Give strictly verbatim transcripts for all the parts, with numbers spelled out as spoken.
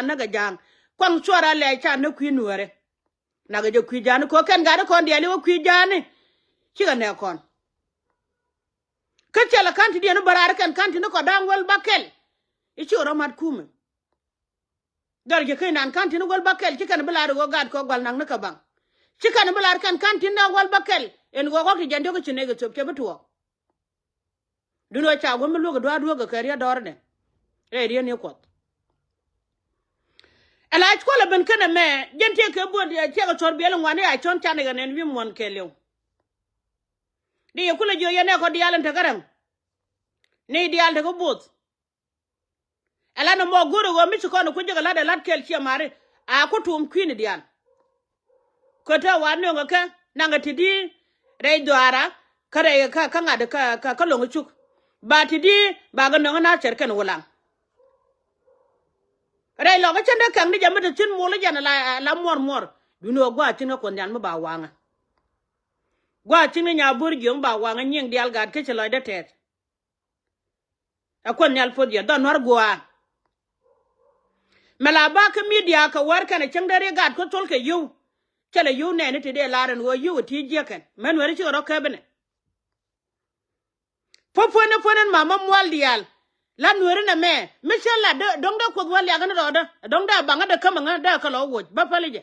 näk ɛ ja̱a̱ŋ. Kuaŋ cuɔr a lɛɛc ca näk kui̱ nuääri. Nak ɛ jɛ kui̱ ja̱a̱ni kɛ ɣöö kɛn gat ɛ kɔn diaal i̱ wä kui̱ ja̱a̱ni. Cikɛ nɛɛk kɔn. Kä cɛ lɛ ka̱n ti diɛn i̱ bä raar kɛn ka̱n ti ni kɔ da̱a̱ŋ wäl bäkɛl. I̱ cikɛ rɔ mat kumɛ. Dhɔr ji̱ kä inan ka̱n tin wäl bäkɛl ci kɛn bi lar i̱ ɣöö gat kɔ gua̱l naŋ ni kɛ baŋ. Ci kɛn bi lar kɛn ka̱n tin dɔ̱ŋ wäl bäkɛl in ɣöö ɣɔ̱k ti jɛn diɔ̱k ci nɛy kɛ thöp cɛ bi tuɔɔk. Duundɛ ɣöö ca guäm mi luäk i̱ dua̱a̱r duäk kɛ kɛ riet dɔ̱ɔ̱r inɛ. Rɛy riet ni kuɔth. Ɛ la cuɔl ɛ ben kɛn ɛmɛ jɛn tiek kɛ buɔ̱n tiek kɛ cɔr biɛl in ŋuan i̱ a cɔn can i̱ kɛ nɛn wi̱i̱ muɔ̱n kɛɛliw. Di yɛ kulɛ jiök yɛn ɛ kɔ diaal in te kä rɛm. Ni diaal te kä bo̱o̱th. Ɛ la nɔmɔ go̱o̱rɛ ɣöö mi ci kɔn ɛ kui̱ jek ɛ la̱t ɛ la̱t kɛl ciɛ mari a ku tuum kui̱ni diaal. Kötɛ wa nöŋɛ kɛ naŋɛ ti di rɛy dhɔaara kä rɛy kä kä ŋa̱t kä kä kä lo̱ŋ cuk. Ba ti di ba gɛ nöŋɛ na cɛr kɛn wulaŋ. Rɛy lɔk kä cin dee kɛŋ ni jɛ mi te cin mul i̱ jɛn la la muɔr muɔr. Duundɛ ɣöö gua̱a̱ cin kä kuɔth nhial mi ba waŋɛ. Gua̱a̱ cin kä nya bo̱r jiöŋ ba waŋɛ nyiëŋ diaal gaat kä ci lɔcdä tɛɛt. Ɛ kuɔth nhial puɔth yɛ dhɔn nua̱r gua̱a̱. Mɛ la ba kä midia kɛ wäär kɛnɛ cäŋ dee ri gaat kä thol kɛ yio̱w. Cɛ lɛ yio̱w nɛɛni ti dee lar ɛn ɣöö yio̱w ɛ ti jiäkɛn mɛ nuɛri cikɛ rɔ kɛpinɛ. Puɔ̱puɔ̱n ni puɔ̱n ɛn mamä mual diaal. La nuɛri nɛ mɛ mi cä la dɔ̱ŋ dee kuoth wä liak ɛn rɔɔdä ɛ dɔ̱ŋ dee baŋä dee kämɛ ŋä dee kɛ lɔ woc bä päli jɛ.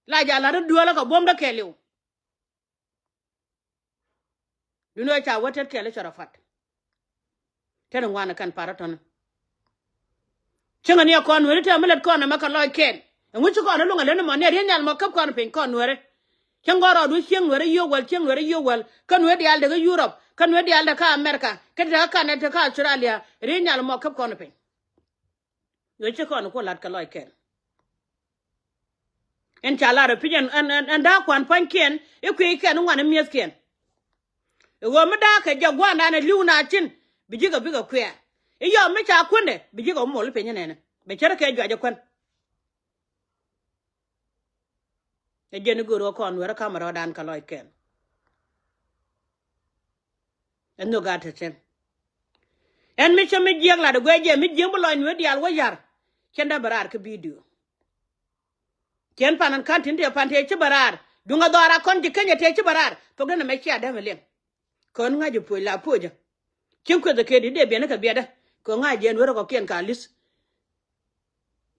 La jaal lar in duäälä kɛ buɔ̱mdä kɛɛliw. Duundɛ ɣöö ca wä tet kɛɛl i̱ cɔr a fat. Tɛn in ŋuan in kɛn parä tɔ̱ni. Cieŋɛ ni ɛ kɔn nueeri tɛm mi lät kɔn ɛmɛ kɛ lɔc kɛn. Ɛŋu ci kɔn i̱ luŋ ɛ lät ni mɔ ni ɛ riey nhial mɔ käp kɔn piny kɔn nueeri. Cieŋ gɔr rɔɔdu cieŋ nueeri yio̱w wäl cieŋ nueeri yio̱w wäl kä nueeri diaal tekä Yurop kä nueeri diaal tekä Amerika kä tekä Kanada tekä Australia riey nhial mɔ käp kɔn piny. Ɣöö ci kɔn ku la̱t kɛ lɔc kɛn. Ɛn ca lar ɛ pi̱c ɛn ɛn ɛn da̱a̱ kua̱n pua̱nykiɛn i̱ kui̱kiɛn i̱ ŋuan i̱ mi̱ethkiɛn. I̱ ɣöö mi da̱a̱ kɛ jɛ gua̱a̱ndan ɛ li̱w na cin bi ji̱ kɛ bikɛ kuɛɛr i̱ yɔm mi ca kuändɛ bi ji̱ kɛ mol i̱ piny inɛnɛ bɛ cär kɛ juac ɛ kuän. Ɛ jɛn i̱ go̱o̱r ɣä kɔn nueerä ka̱mɛ rɔɔdan kɛ lɔc kɛn. Ɛn nhök a te cɛn. Ɛn mi cä mi jiäk lat ɛ guɛc jɛ mi jiäk mi lɔc nueer diaal wä ya̱r. Cɛn dee bɛ raar kä bidio. Cɛn pan ɛn ka̱n tin tëë pan tëë ci bɛ raar duŋ ɛ dhɔaar a kɔn ji̱ kenyɛ tëë ci bɛ raar thok den ɛmɛ cia dämɛ liɛŋ. Kɛ ɣän ŋa̱c ɛ puɔ̱c la puɔ̱cä. Cieŋ kueth ɛ kɛ di̱t dee biɛn kɛ biɛtdä kɛ ɣän ŋa̱c jɛ nueer ɛ kɔ̱kiɛn ka li̱th.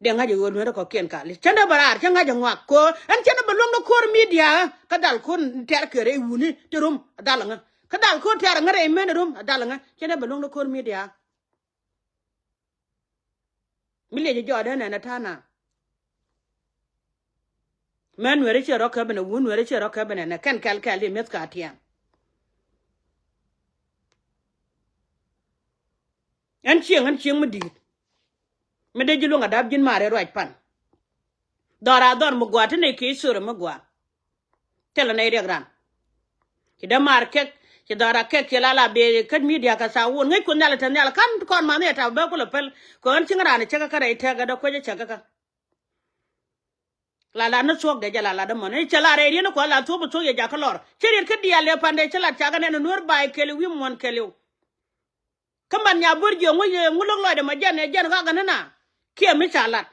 Dee ŋa̱c ɛ ɣöö nueerä kɔ̱kiɛn ka li̱th cä nɛ bɛ raar cä ŋa̱c ɛ ŋɔak kɛ ɣöö ɛn cä nɛ bɛ luäŋdä ko̱r midia kä dhal ko̱r tɛ̈r kɛ rɛy wuni ti rom a dhal ɛŋä kä dhal ko̱r tɛ̈r ɛŋä rɛy men rom a dhal ɛŋä cä nɛ bɛ luäŋdä ko̱r midia. Mi liɛc jɔɔdɛ nɛn ɛ ta̱a̱ na. Mɛ nueeri ciɛ rɔ käbinɛ wun nueeri ciɛ rɔ käbinɛ nɛ kɛn kɛl kɛl di mi̱eth ka tiɛɛŋ. Ɛn cieŋ ɛn cieŋ mi di̱i̱t. Mi dee ji̱ luäŋ a dap ji̱n maari ruac pan. Dhɔr a dhɔr mi gua̱a̱ ti nɛy kiɛ thori mi gua̱a̱. Thilɛ nɛy riɛk ran. Ci dee maar kɛk ci dhɔr a kɛk ci la la bee käc midia kɛ thaak wun ŋäc kun nhial ɛ te nhial ka̱n kɔn ma nhial ta̱a̱ bee kulɛ päl. Kɛ ɣän cieŋ ran ɛ cäkä kä rɛy tɛk ɛ dee kuec ɛ cäkä kä. La lat ni thuɔ̱k dee jɛ la lat dämɔni cɛ la rɛy riet ni kuɔth la thuɔ̱k bi thuɔ̱k yɛ jakä lɔr ci riet kä diaal lëë pa̱n dee ci lat cakɛ nɛn nueer bay kɛl wi̱i̱ muɔ̱n kɛl iw. Kä man nya buer jiɛ ŋuc ŋu lo̱k lɔcdɛ mɔ jɛn ɛ jɛn ɣakɛ ni na kiɛ mi ca lat.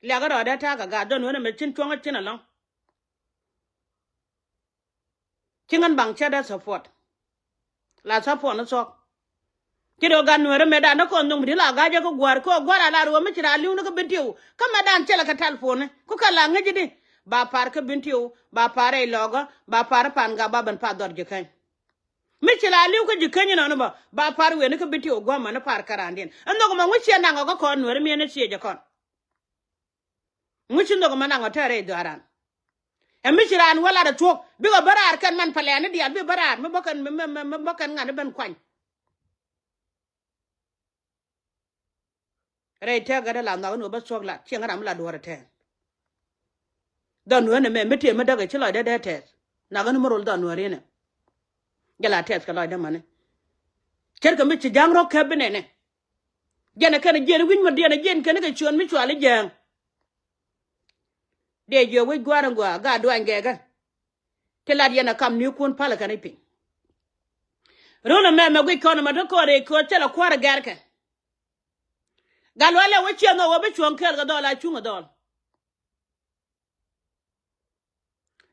Liakɛ rɔɔdɛ ta̱a̱ kɛ gaat dhɔn wen ɛmɛ cin cuɔ̱ŋä cin ɛlɔ̱ŋ. Ci ŋän baŋ cätdä support. La support ni thuɔ̱k. Ci rɔ gat nueeri mëëdan ni kɔn nhoŋ bi ti la ga̱cä kä gua̱a̱r kä gua̱a̱r a la ruɔ̱ mi ci ra li̱w ni kä bin tiw kä mëëdan cɛlɛ kɛ tal puɔ̱ni ku kɛ la ŋäc di. Ba par kä bin tiw ba par rɛy lɔɔkä ba par pan gap ba ben pa dhɔr ji̱ käny. Mi ci la li̱w kä ji̱ käny inɔni bä ba par wen ni kä bin tiw gua̱a̱r mani par kärandiɛn ɛn nhök mɛ ŋuc ciɛ naŋ ɔ kä kɔn nueeri miɛn ni ciɛ jɛ kɔn. Ŋuci nhök mɛ naŋ ɔ tɛɛrɛ i̱ dhɔaran. Ɛ mi ci raan wä lat ɛ thuɔ̱k bikɛ bä raar kɛn man pɛlɛɛni diaal bi bä raar mi bä kɛn mi bä kɛn ŋa̱n i̱ ben kuany. Rɛy tɛk gɛt ɛ la nhɔk in wä bä thuɔ̱k lat cieŋ ram mi la duɔ̱ɔ̱r ɛ tɛɛth. Dhɔn nueer ni mɛ mi tëë mi däk ɛ ci lɔcdɛ dee tɛɛth. Nhɔk in mi rol dhɔn nueer inɛ. Jɛ la tɛɛth kɛ lɔcdɛ mäni. Ce̱tkɛ mi ci ja̱ŋ rɔ̱k kɛp bi nɛnɛ. Jɛn ɛ kɛn ɛ jiɛn wi̱ny mɔ diɛn ɛ jiɛn kɛn kɛ ciöön mi cual i̱ jääŋ. Dee jiɛ wec gua̱a̱r in gɔaa gaat duany gɛɛkä. Ti lat yɛn ɛ kam ni̱i̱kun pal ɛ kɛn i̱ piny. Röl ɛmɛ mɛ guic kɔn ɛmɛ te kɔn rɛy kööt thilɛ kua̱r ɛ gɛrkɛ. Gat lual lɛ wä ciɛ nhɔk wä bi cuɔ̱ŋ kɛɛl kɛ dhɔl a cuŋ ɛ dhɔl.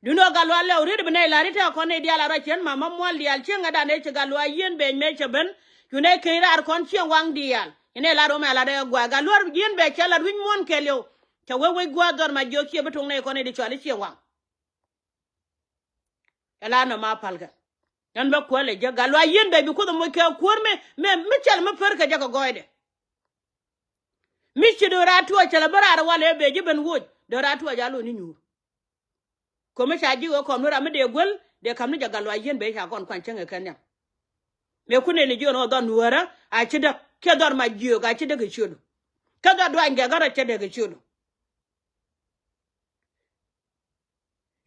Duundɛ ɣöö gat lual lɛw riet bi nɛy la̱r i̱ tekɛ kɔn nɛy diaal a ruac cien mama mual diaal cieŋ ɛ dan ëë ci gat lual yieen bɛɛc mëë cɛ ben. Cu nɛy keny raar kɔn cieŋ waŋ diaal ci nɛy la̱r ɣöö mɛ la̱t ɛ gua̱a̱ gat lual yieen bɛɛc cɛ la̱t wi̱c muɔ̱ɔ̱n kɛɛliw. Cɛ wee wec gua̱a̱th dhɔr ma jiök ciɛ bi tuŋ nɛy kɔn nɛy di cɔal i̱ cieŋ waŋ. Ɛ la nɔm a pa̱lkɛ. Ɛn bä kuäl ɛ jek gat lual yieen bɛɛc bi kuoth ɛ moc kɛ kuäär mi mi mi cɛl mi pär kɛ jɛ kɛ gɔɔydɛ. Mi ci do̱raar tuɔɔc cɛ lɛ bä raar ɛ wal ëë bee ji̱ ben woc do̱raar tuɔɔc a lo̱c ni nyuur. Ko̱mi ca ji̱ ɣöö kɔn wä ram mi dee guäl dee ka̱m ni jɛ gat luaac yieen bee ca kɔn kuany cäŋ ɛ kɛn nhiam. Mëë kun ëë li jiön ɣöö dhɔr nuäärä a ci däk kiɛ dhɔr mac jiöök a ci däk ɛ ciötdu. Kä dhɔr duany gɛk ɣärä cɛ däk ɛ ciötdu.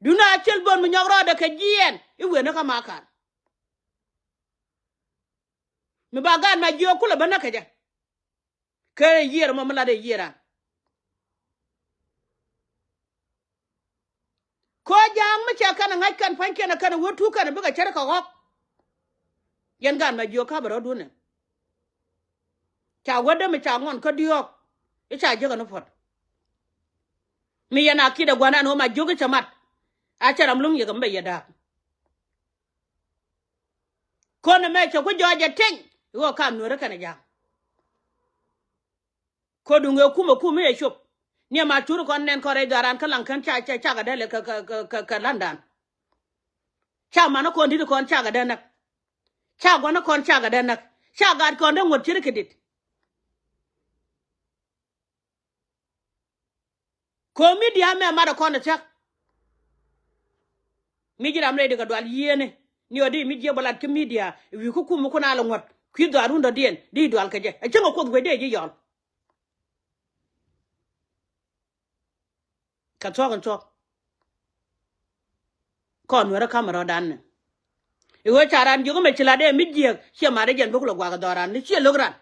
Duundɛ a cil bo̱n mi nyɔk rɔɔdɛ kɛ jiɛɛn i̱ wëë ni kä makar. Mi ba gaat mac jiöök kulɛ bä näk kɛ jɛ. Ker ɛ yiër mɔ mi lat ɛ yiër an. Ko̱ ja̱a̱ŋ mi cɛ kɛn ɛ ŋa̱c kɛn pa̱nykiɛn ɛ kɛn ɛ wä tuuk kɛn ɛ bikɛ cär kɛ ɣɔ̱k. Yɛn gaat ma jiök ka̱pɛ rɔ̱dun ɛ. Ca wädä mi ca ŋuɔn kä diɔ̱ɔ̱k i̱ ca jiäk ɛn i̱ puɔ̱t. Mi yɛn a ki̱t ɛ gua̱n ɛn ɣöö ma jiök i̱ cɛ mat. A cɛ ram luŋ yɛ kɛ mi bɛ yɛ da̱a̱k. Kön ɛmɛ cɛ ku jɔɔc ɛ teny i̱ ɣöö ka nuäärä kɛnɛ ja̱a̱ŋ. Ko̱duŋ ëë kumɛ kumɛ ëë cop. Ni ɛma tur kɔn nɛn kɔn rɛy dhɔaaran kä laŋ kɛn ca ca cakɛ dee lɛ kɛ kɛ kɛ kɛ kɛ landan. Ca manä kɔn di̱t kɔn cakɛ dee näk. Ca gua̱nä kɔn cakɛ dee näk. Ca gaat kɔn dee ŋuɔ̱t ce̱tkɛ dit. Ko̱ midia mɛ mat ɛ kɔn ɛ thia̱k. Mi ji̱ ram rɛy di kɛ dual yieenɛ ni ɣöö di mi jiɛ bä lat kä midia wi̱i̱ kä kumä kun a lɛ ŋuɔ̱t kui̱ dhɔaarun dɔ̱diɛn di dual kɛ jɛ ɛ cäŋ ɛ kuoth wecdɛ ji̱ yɔl. Kɛ thuɔ̱k in thuɔ̱k. Kɔn nuäärä ka̱mɛ rɔ̱dan ni. I̱ ɣöö ca ran jiök mɛ ci lat ɛ mi jiääk ciɛ mat ɛ jɛn bä kulɛ guak ɛ dhɔran ni ciɛ lo̱k ran.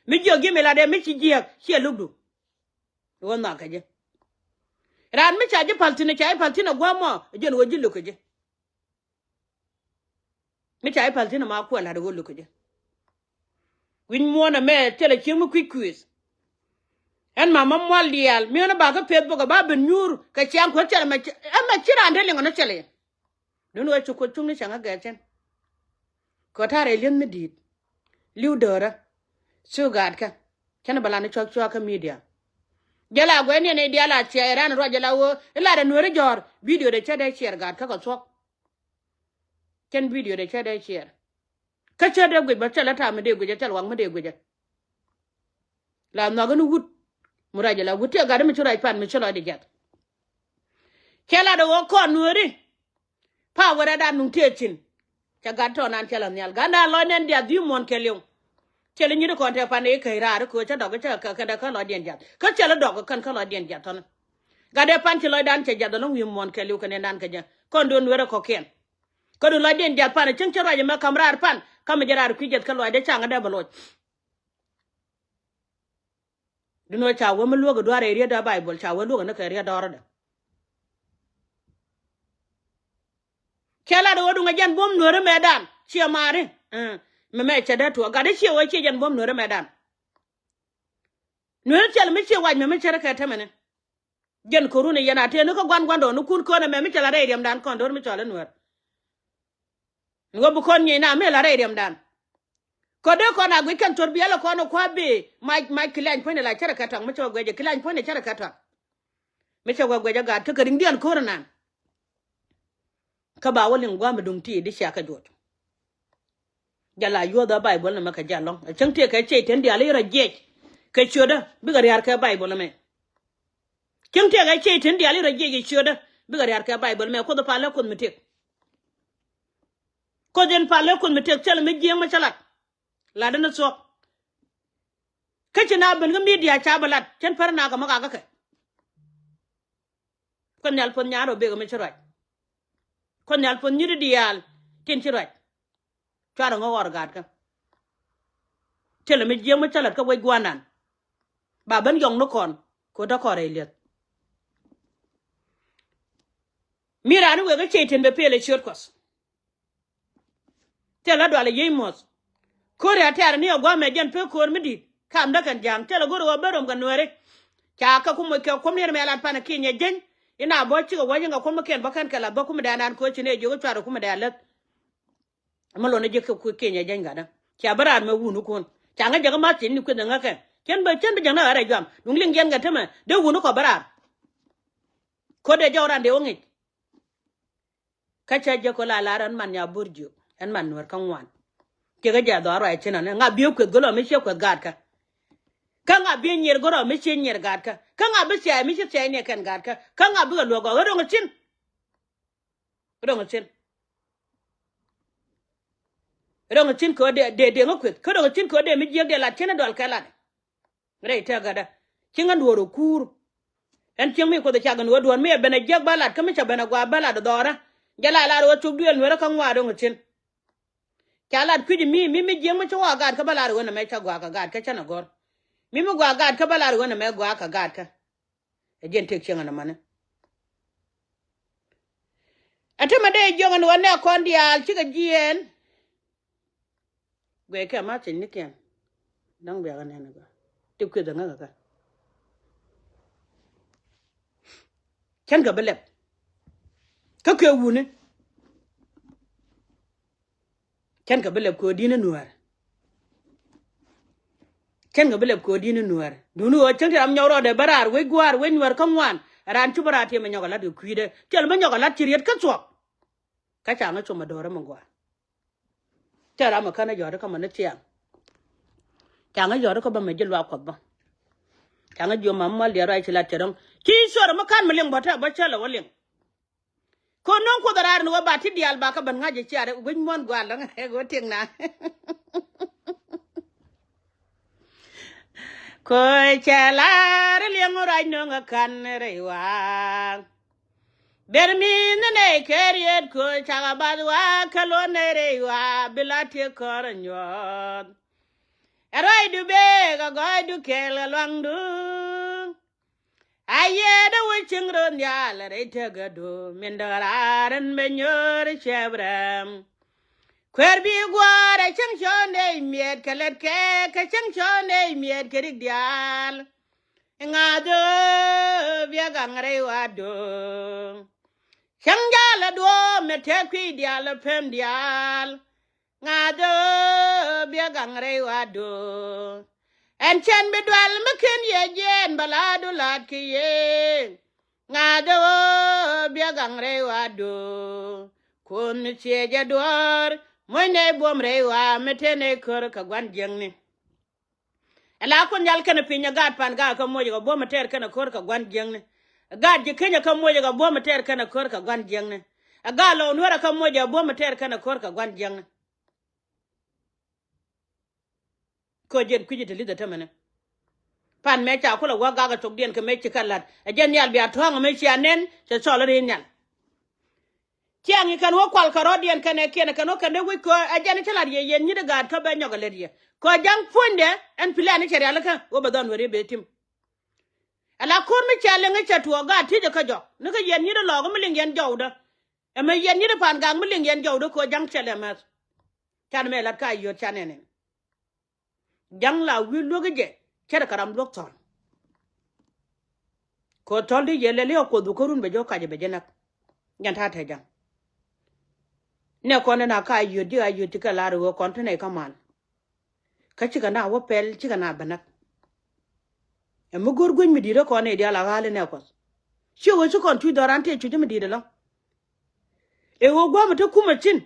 Mi jiök ji̱ mi lat ɛ mi ci jiääk ciɛ lo̱kdu. I̱ ɣöö nhɔakä jɛ. Ran mi ca ji̱ pa̱l thi̱n ca ji̱ pa̱l thi̱n ɛ gua̱a̱mɔ ɛ jɛn ɣöö ji̱ lo̱k kɛ jɛ. Mi ca i̱ pa̱l thi̱n ɛma kuɛ la̱t ɛ ɣöö lo̱k kɛ jɛ. Wi̱c muɔ̱ɔ̱n ɛmɛ thilɛ cieŋ mi kui̱c kuëëth. Ɛn mama mual diaal mi ɣän ɛ ba kä peth bok ɛ ba ben nyuur kɛ ciaŋ kuäär thilɛ ɛmɛ ci raan dee liŋ ɣän ɛ thilɛ yɛ. Dun ɣöö ci kuoth cuŋni cäŋ ɛ gɛɛth cɛn. Kɛ ta̱rɛ li̱eth mi di̱i̱t. Li̱w döörä. Cu gaatkä. Cɛn bɛ lan i̱ cuak cuak kä midia. Jɛ la guɛn yɛn i̱ diaal a cia iran ruac jɛ la ɣöö i̱ lat ɛ nueeri jɔ̱ɔ̱r bidio dee cä dee ciɛɛr gaatkä kɛ thuɔ̱k. Cɛn bidio dee cä dee ciɛɛr. Kä cä dee guic bä thilɛ ta̱a̱ mi dee guic ɛ thilɛ waŋ mi dee guic ɛ. La nhɔak in wut. Mi ruac ɛ la wut tiɛ gat in mi ci ruac pan mi ci lɔcdɛ jiath. Cɛ lat ɛ ɣöö kɔn nueeri. Pa wärɛ dan nuŋ tiee cin. Cɛ gat tɔɔnan cɛ lɔ nhial gatdan lɔcnɛn diath dhi̱i̱ muɔ̱ɔ̱n kɛɛliw. Cɛ lɛ nyit kɔn tɛ pan i̱ käc raar i̱ köö cä dɔk cä kɛ kɛn dɛ kä lɔcdiɛn jiath kä cɛ lɛ dɔk kɛn kä lɔcdiɛn jiath tɔni. Gatdɛ pan ci lɔcdan cɛ jiath ɛlɔ̱ŋ wi̱i̱ muɔ̱ɔ̱n kɛɛliw kɛ nɛndan kɛ jɛ kɔn do̱n werɛ kɔ̱kiɛn. Kä do̱n lɔcdiɛn jiath pan cäŋ cä ruac ɛmɛ ka̱m raar pan kä mi jɛ raar kui̱ jiath kä lɔcdɛ ca̱ŋ ɛ dee bɛ loc. Duŋ ɣöö ca wee mi luäk ɛ duaar ɛ riet dɔ̱ Baibol ca wee luäk ɛ ni kɛ riet dɔ̱rä dɛ. Cɛ lat ɣöö duŋ ɛ jɛn buɔ̱m nueeri mɛtdan ciɛ maari. Mɛ mɛ cɛ dee tuɔɔk gat i̱ ciɛ wee ciɛ jɛn buɔ̱m nueeri mɛtdan. Nueeri thil mi ciɛ wac mɛ mi cär kɛ tämɛni. Jɛn ko̱run ɛ yɛn a tëë ni kä gua̱n gua̱ndɔɔŋnikun köönɛ mɛ mi cɛ lat rɛy riɛmdan kɔn do̱r mi cɔal i̱ nueer. Ɣöö bi kɔn nyiec na mëë la rɛy riɛmdan. Kɔ dee kɔn a guic kɛn thor biɛl ɛ kɔn ɛ kua̱ bëë mac mac kɛ liany puɔ̱nyni la cärɛ kɛ tɔaŋ mi cɛ wä guic ɛ kɛ liany puɔ̱nyni cärɛ kɛ tɔaŋ. Mi cɛ wä guic ɛ gaat kä kɛ riŋdiɛn ko̱r ɛnan. Kä ba wä liŋ gua̱a̱m ɛ duŋ ti di cia kɛ juɔt. Jɛ la yuɔth ɛ Baibol nɛmɛ kɛ jɛ alɔŋ ɛ cäŋ tëëkɛ ciey tin diaal i̱ rɔ jiɛc. Kɛ ciötdä bikɛ ria̱r kɛ Baibol nɛmɛ. Cäŋ tëëkɛ ciey tin diaal i̱ rɔ jiɛc kɛ ciötdä bikɛ ria̱r kɛ Baibol nɛmɛ kuoth ɛ pal ɛ kuoth mi tëk. Kuoth in pal ɛ kuoth mi tëk thil mi jiääk mi cä lat. Lat in thuɔ̱k. Kä ci na ben kä midia ca bɛ lat cän pär na kɛ mɔ kakä kɛ. Kuoth nhial puɔth nyaar ɔ bek mi ci ruac. Kuoth nhial puɔth nyit diaal tin ci ruac. Cuarɛ ŋä ɣɔr gaatkä. Thilɛ mi jiääk mi cä lät kä wec gua̱a̱nan. Ba ben yɔŋ ni kɔn kɛ ɣöö däkɔn rɛy lieth. Mi raan i̱ wëë kä ciey tin bɛ pelɛ ciöt Kuɔth. Thilɛ dualɛ yiey muɔ̱th. Ko̱ri a tɛ̈r ni ɛ gua̱a̱mɛ jɛn pek ko̱r mi di̱i̱t. Kam dä kɛn ja̱a̱ŋ thilɛ go̱r ɣöö ben rom kɛ Nuääri. Ca kɛ kum kɛ kum ni ɛn mɛ lat pan kinyɛ jeny. Ina bä cikɛ wäc in kɛ kum kiɛn bä kɛn kɛ lath bä kum dɛn an koci ni jiök cuarɛ kum dɛn läth. Mä lon ji̱ kɛ kui̱ kinyɛ jeny gatdä. Cia bä raar mɛ wun ikun ca ŋä jɛ kä math cin ni kueth ŋä kɛn cien bä cien bä jɛ ŋä ɣärɛ juam duŋ liŋ yɛn kɛ temɛ dee wun ikɔ bä raar. Ko̱dɛ jɔw ran dee wä ŋic. Kä cä jɛ ko la lar ɛn man nya bur jiök ɛn man nuɛr kä ŋuan. Ciɛ kä jɛ dhɔaar ruac cin anɛ ŋa biɛ kueth gölɔ mi ciɛ kueth gaatkä. Kä ŋa biɛ nyier gölɔ mi ciɛ nyier gaatkä kä ŋa bi thiac mi ci thiac ni kɛn gaatkä kä ŋa bikɛ luɔk gɔk ɛ roŋ cin. Roŋ cin. Roŋ cin kɛ ɣöö dee dee ŋä kueth kä roŋ cin kɛ ɣöö dee mi jiäk dee lat cin ɛ dual kɛ lat. Rɛy tɛk gädä. Cieŋ ɛn duɔ̱ɔ̱r ɛ kuur. Ɛn cieŋ mi kuoth ɛ cak ɛn ɣöö duɔ̱ɔ̱r mi ɛ ben ɛ jiäk bä lat kä mi cɛ ben ɛ gua̱a̱ bä lat ɛ dhɔɔrä. Jɛ la lat ɣöö cuk duëël nueerä kä ŋuaar roŋ cin. Ca lat kui̱c mi mi mi jiäk mi ci wä a gaat kä bä lat ɣöö nɛ mɛ ca gua̱a̱ kɛ gaat kä cä nɛ gɔ̱r. Mi mi gua̱a̱ gaat kä bä lat ɣöö nɛ mɛ gua̱a̱ kɛ gaat kä. Ɛ jɛn tëk cieŋ ɛn ɛmani. Ɛ te mɛ dee jiök ɛn ɣöö nɛ kɔn diaal cikɛ jiɛɛn. Guɛckɛ a ma̱th ciny ni kiɛn. Da̱ŋ biakä nɛn ɛ gɔaa ti kueth ɛ ŋäk ɛ kä. Cän kɛ bi lɛp. Kä kɛ wuni. Cän kɛ bi lɛp kɛ ɣöö di̱n i̱ nuäär. Cän kɛ bi lɛp kɛ ɣöö di̱n i̱ nuäär duuni ɣöö cäŋ ti ram nyɔk rɔɔdɛ bä raar wec gua̱a̱r wec nuäär kä ŋuan. Raan ci bä raar tiɛm ɛ nyɔk ɛ la̱t kɛ kui̱dɛ tiɛl bä nyɔk ɛ la̱t ci riet kä thuɔ̱k. Kä ca ŋä com ɛ do̱rä mi gua̱a̱r. Cä ram ɛ kän ɛ jɔ̱ɔ̱t kä mɛ ni thiaŋ. Ca ŋä jɔ̱ɔ̱t kä bä mɛ ji̱ luaak kuɔth bä. Ca ŋä ji̱ ɔ mam mal diɛɛr ruac ci lat cɛ dɔ̱ŋ ci cuɔr ɛ mi kän mi liŋ bä tɛ bä cä lɛ wä liŋ. Kɛ ɣöö no̱o̱ŋ kuoth ɛ raar ni wä ba ti diaal ba kä ben ŋa̱c ɛ ciaar wec muɔ̱n gua̱a̱l dɔ̱ŋ ɛ ɣöö tiŋ na. Ko̱ cɛ la̱r liɛŋ rac no̱o̱ŋ ɛ ka̱n rɛy wa̱a̱. Ber mi ni nɛy kɛ riet ko̱ cakɛ bath wa̱a̱ kä luɔ̱n nɛy rɛy wa̱a̱ bi la tiek kɔr ɛ nyuɔ̱th. Ɛ ruacdu beek ɛ gɔɔydu kɛɛl ɛ luaŋdu. A yiëëdä wä cieŋ röth nhial rɛy tekɛ do̱ min däk raar ɛn bɛ nyöör cɛp rɛm. Kueer bi guɔ̱ɔ̱r ɛ cäŋ cɔɔn dee miɛt kɛ lɛt kɛ kɛ cäŋ cɔɔn dee miɛt kɛ rik diaal. Ŋa̱th ɣöö biɛ gaŋ rɛy wa do̱. Cäŋ jaal ɛ duɔ̱ɔ̱p mɛ tɛk kui̱ diaal ɛ pem diaal. Ŋa̱th ɣöö biɛ gaŋ rɛy wa do̱. Ɛn cɛn bi dual mi ken yɛ jiɛɛn bɛ la̱a̱du la̱a̱t kɛ yee. Ŋa̱th ɣöö biɛ gaŋ rɛy wa do̱. Kun mi thiec ɛ duɔ̱ɔ̱r muɔ̱cnɛ buɔ̱m rɛy wa mi te nɛy kör kɛ gua̱n jiäkni. Ɛ la kun nyal kɛnɛ piny ɛ gaat pan gaak kä moc ɛ kɛ buɔ̱m ɛ tɛɛr kɛnɛ kör kɛ gua̱n jiäkni. Ɛ gaat ji̱ keny ɛ kä moc ɛ kɛ buɔ̱m ɛ tɛɛr kɛnɛ kör kɛ gua̱n jiäkni. Ɛ gaat lɔw nuɛr ɛ kä moc ɛ buɔ̱m ɛ tɛɛr kɛnɛ kör kɛ gua̱n jiäkni. Kä jɛn kui̱ci te li̱th ɛ tämɛni. Pan mëë ca kulɛ wä gak ɛ thokdiɛn kɛ mëë ci kɛ la̱t ɛ jɛn nhial bia tɔ̱a̱ŋ ɛ mëë cia nɛn cɛ cɔl ɛ ri̱i̱n nhial. Ciaŋ i̱ kɛn wä kual kɛ rɔ̱diɛn kɛnɛ kiɛn kɛn wä kɛn dee wec kɛ ɛ jɛn i̱ cä la̱t yɛ yɛn nyi̱t ɛ gaat kä bɛ nyɔk ɛ lät yɛ kɛ ɔ ja̱ŋ puɔ̱nydɛ. Ɛn pilɛn i̱ cɛ rialikä wä bɛ dhɔn weri bee tim. Ɛ la ko̱r mi cɛ liŋ i̱ cɛ tuɔɔk gaat ti̱cɛ kä jɔk ni kä yɛn nyi̱t ɛ lɔɔk mi liŋ yɛn jɔwdä. Ɛmɛ yɛn nyi̱t ɛ pa̱a̱n gak mi liŋ yɛn jɔwdä kɛ ɔ ja̱ŋ cɛ lɛ mɛth. Can mɛ la̱t ka yio̱t can ɛn ɛn. Ja̱ŋ la wi̱i̱ luäk i̱ jɛ cärɛ kɛ ram luäk thɔ̱l. Kɛ ɣöö thɔ̱l di yɛ lɛl i̱ ɛ kuoth bi kä run bɛ jɛ ɣöö kacɛ bɛ jɛ näk. Jɛn ta̱a̱ te ja̱ŋ. Nɛ kɔn in a ka yio̱t ji̱ a yio̱t ci kɛ la̱r i̱ ɣöö kɔn te nɛy kä mal. Kä cikɛ na wä pɛl cikɛ na bɛ näk. Ɛ mi go̱r gueny mi di̱i̱t ɛ kɔn nɛy diaal a ɣa̱l inɛ kuɔth. Ciɛ ɣöö ci kɔn cuc dhɔran tëë cuc mi di̱i̱t ɛlɔ̱ŋ. Ɛ ɣöö gua̱a̱m ɛ te kumɛ thi̱n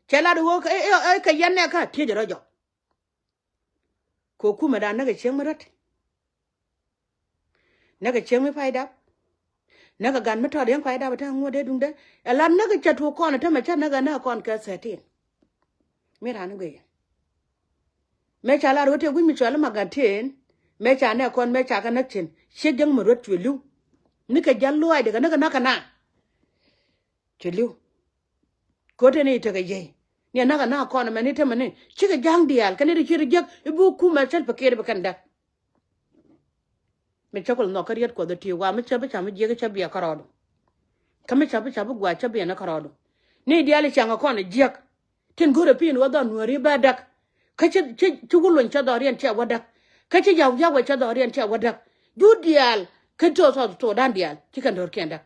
cɛ lat i̱ ɣöö kɛ yɛn nɛ kä tiecɛ rɔ jɔk. Kɛ kumɛ da̱a̱n näkɛ cieŋ mi rät. Näkɛ cieŋ mi pay dap. Näkɛ gan mi tɔt yɛn pay dap ɛ te ŋuɔ̱t dee duŋdɛ. Ɛ lat näkɛ cɛ tuɔɔk kɔn ɛ te mɛ cä näkɛ näk kɔn kɛ thirteen. Mi raan i̱ guiy yɛn. Mëë ca lar ɣöö tëë wi̱c mi cɔal i̱ magatin. Mëë ca nɛ kɔn mëë ca kɛ näk cin ciek jäŋ mi ruet cuɛ li̱w. Nikɛ jäl luaac dee kɛ näkɛ näkɛ na. Ci li̱w. Ko̱ teni i̱ tekɛ yiey ni anakä na kɔn mɛn i̱ temɛ ni cikɛ ja̱a̱ŋ diaal kɛn i̱ ti ci ri jiäk i̱ bi kumɛ thil pɛ kiɛt i̱ bi kɛn däk. Mi cä kul nhɔk kä riet kuɔth i̱ ti wa mi cä bi ca mi jiäk i̱ cä biɛ kärɔɔdu. Kä mi ca bi ca bi gua̱a̱c cä biɛ ni kärɔɔdu. Ni diaal i̱ ca̱ŋ kɔn i̱ jiäk. Tin go̱rɛ pi̱i̱n wä dhɔn nuääri bä däk. Kä ci ci ci wä luny cä dhɔriɛn cɛ wä däk. Kä ci yaw yaw wɛ cɛ dhɔriɛn cɛ wä däk. Jur diaal kä to South Sudan diaal ci kɛn do̱rkiɛn däk.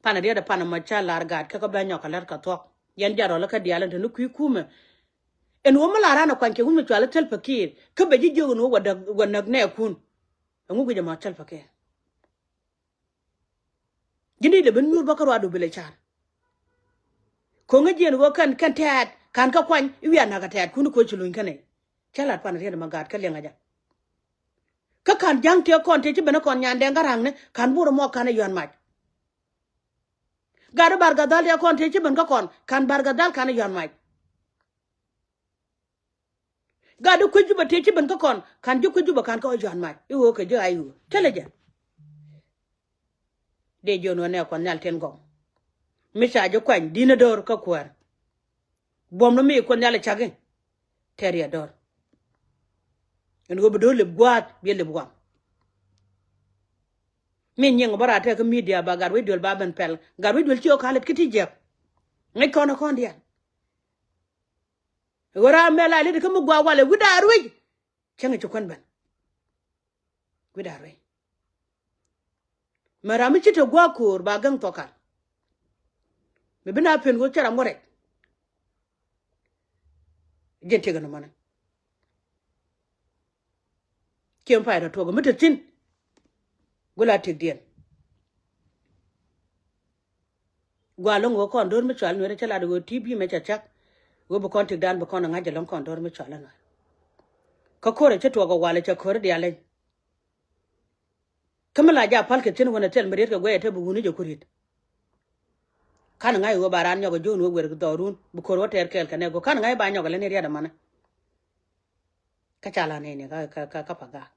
Pan riet ɛ pan ɛmɔ ca lar gaat kä kä bɛ nyɔk kɛ lät kɛ thuɔ̱k. Yɛn jɛ rɔl kä diaal ɛn te ni kui̱ kumɛ. Ɛn ɣöö mi lar an ɛ kuany kɛ wun mi cual ɛ Salva Kiir kä bɛ ji̱ jiök ɛn ɣöö wä däk wä näk nɛɛkun. Ɛŋu guic ɛmɔ Salva Kiir? Ji̱n i̱ lɛ ben nyuur bä kä ruaadu bi lɛ car. Ko̱ŋä jiɛn ɣöö kɛn kɛn tɛɛt ka̱n kä kuany i̱ wiaa na̱k ɛ tɛɛtkun i̱ ko̱ ci luny kä nɛy. Cä lat pan riet ɛmɔ gaat kä liɛŋ ɛ jɛ. Kä ka̱n ja̱ŋ tëë kɔn tëë ci ben ɛ kɔn nyandɛ ŋa̱ra̱ŋni ka̱n burɛ mɔ ka̱n ɛ yɔ̱a̱n mac. Gat ɛ Bar Gadhal tëë kɔn tëë ci ben kä kɔn ka̱n Bar Gadhal ka̱n ɛ yɔ̱a̱n mac. Gat di kuec Jubɛ tëë ci ben kä kɔn ka̱n ji̱ kuec Jubɛ ka̱n kä ɣä jua̱n mac i̱ ɣöö kɛ ji̱ a i̱ ɣöö thilɛ jɛ. Dee jiön ɣän ɛ Kuɔth Nhial tin gɔw. Mi ca ji̱ kuany di̱n ɛ do̱r kä kuäär. Buɔ̱m ni mi Kuoth Nhial ɛ cak i̱ tɛr yɛ do̱r. Ɛn ɣöö bi do̱r lip gua̱a̱th biɛ lip waŋ. Mi nyiŋ bä raat tɛk kä midia ba gat wec duel ba ben pɛl gat wec duel ci ɣä ka̱n lät kä ti jiäk. Ŋäc kɔn ɛ kɔn diaal. Ɣöö ram mɛ la lit kä mi gua̱a̱ walɛ wi̱cda ruec. Cäŋ ci kuän ben wi̱cda ruec. Mɛ ram mi ci te gua̱a̱ ko̱o̱r ba gäŋ thɔkal. Mi bi na pen ɣöö cä ram ŋuɔ̱t rɛc. Ji̱n tiek ɛn mɔnɛ. Ciem pay rɔ tuɔk mi te thi̱n. Gula tiekdiɛn. Gua lo̱ŋ ɣöö kɔn do̱r mi cual nuɛrɛ cä lat ɣöö ti bi mɛ cɛ cak. Ɣöö bi kɔn tikdan bi kɔn ɛ ŋa̱c ɛlɔ̱ŋ kɔn do̱r mi cual ɛ nuɛr. Kä ko̱rɛ cä tuɔɔk ɛ walɛ cɛ ko̱rɛ diaal leny. Kä mi la ja pal kɛ thi̱n wänɛ thil mi riet kɛ guɛy ɛ te bi wuni jɛ ku riet. Kan ŋa̱c ɣöö ba raan nyɔk ɛ jo̱o̱n wä wer dhɔrun bi ko̱r wä tɛɛr kɛɛl kɛ nɛ go̱ kan ŋa̱c ba nyɔk ɛ lɛ ni riat ɛmɔnɛ. Kä ca la nɛy ni kä kä kä pa gaak.